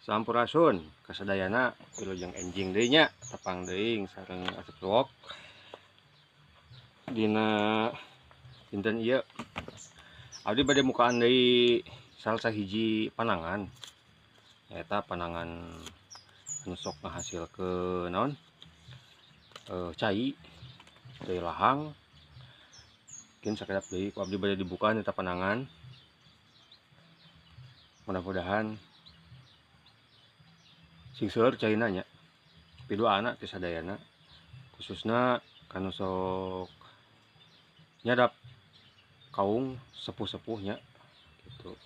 Sampurasun kasadayana wilujeng enjing deui nya tepang deui sareng Asep Suwok dina dinten ieu abdi bade mukaan deui salah sahiji panangan nyaeta panangan anu sok ngahasilkeun naon cai deui lahang mungkin sakedap deui ku abdi bade dibukaan eta panangan mudah-mudahan sing seueur caina nya piduana ti sadayana khususna kanu sok nyadap kaung sepuh-sepuhnya gitu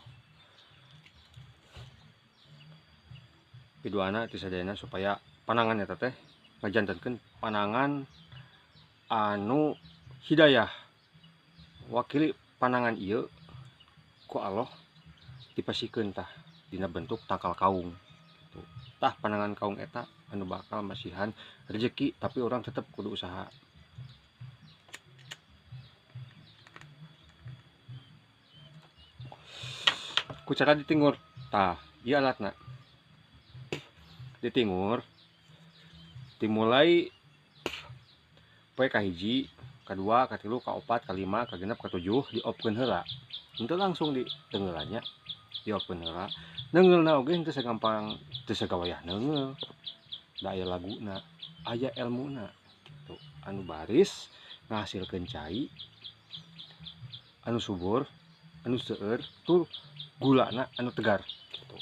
piduana ti sadayana supaya panangan eta teh ngajantenkeun panangan anu hidayah wakili panangan ieu ku Allah dipasikeun tah dina bentuk tangkal kaung gitu. Tah panangan kaung eta anu bakal masihan rezeki tapi orang tetap kudu usaha. Ku cara ditingur tah ieu alatna ditingur dimulai poe kahiji kadua katilu kaopat kalima kagenep katujuh diopkeun heula henteu langsung ditengelan nya diopkeun heula neungeulna oge henteu sagampang teu sagawayah neungeul da aya laguna aya elmuna gitu anu baris ngahasilkeun cai anu subur anu seueur tur gulana anu tegar gitu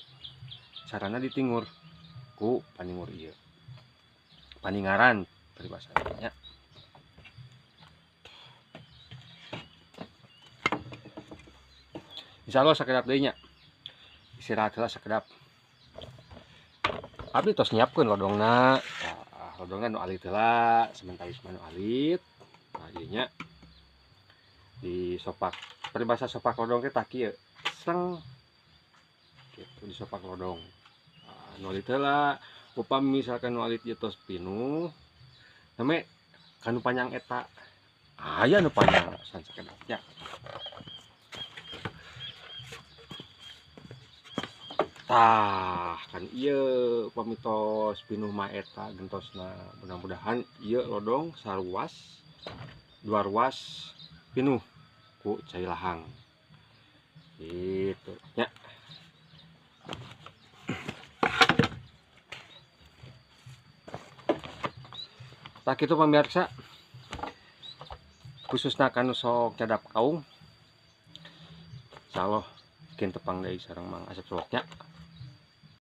carana ditingur ku paningur ieu paningaran peribahasana nya. Insyaallah sakedap deui nya istirahat heula sakedap abdi tos nyiapkeun lodongna tah lodongna nu alit heula sementara nu alit tah ieu nya disopak peribahasa sopak lodong teh tah kieu seng gitu disopak lodong nah, nu alit heula upami misalkan nu alit ieu tos pinuh name kanu panjang eta aya nu panjang san sakedap nya. Tah kan ieu upami tos pinuh mah eta gentosna mudah-mudahan ieu lodong saruas dua ruas pinuh ku cai lahang gitu nya. Tah kitu pamirsa khususna kanu sok nyadap kaung insyaallah kin tepang deui sareng Mang Asep Suwok nya.